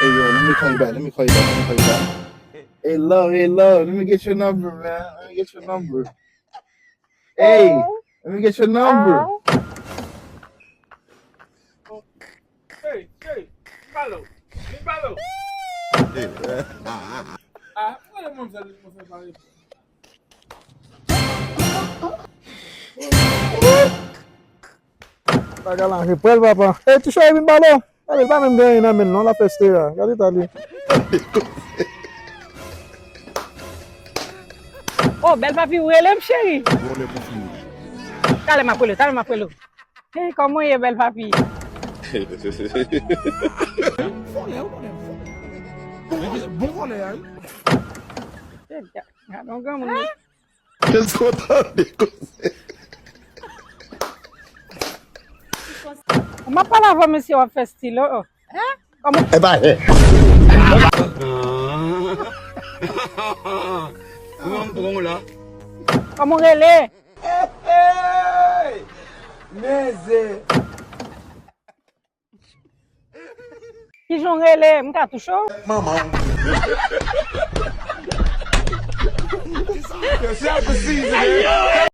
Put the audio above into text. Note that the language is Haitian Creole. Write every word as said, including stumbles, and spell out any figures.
Hey, yo, let me call you back. Let me call you back. Let me call you back. Hey, love, hey, love. Let me get your number, man. Let me get your number. Hey, let me get your number. Hey, hey, follow. Me follow. Ah, mwen, mwen, mwen, mwen, mwen, Bagay la antre pwèl, papa. Ey, ti cheri, vin pale. Gade, l pa menm gen anyen nan men l non, l ap fèste a. Gade eta li. Oh, bèl papi, ou rele m, cheri? Talè m ap rele w, talè m ap rele w. Hey, kòman w ye, bèl papi? Vòlè, ou konnen vòlè. Bon vòlè a, wi. Gade yon granmoun, wi. Èske w tande koze? M ap pale avè w, mesye, w ap fè estilo. Kòman? E pa jè. Kòman m pran w la? Kòman w rele? Mezè. Kijan w rele? M ka touche w? Manman w. Yo, se ap sezi, men.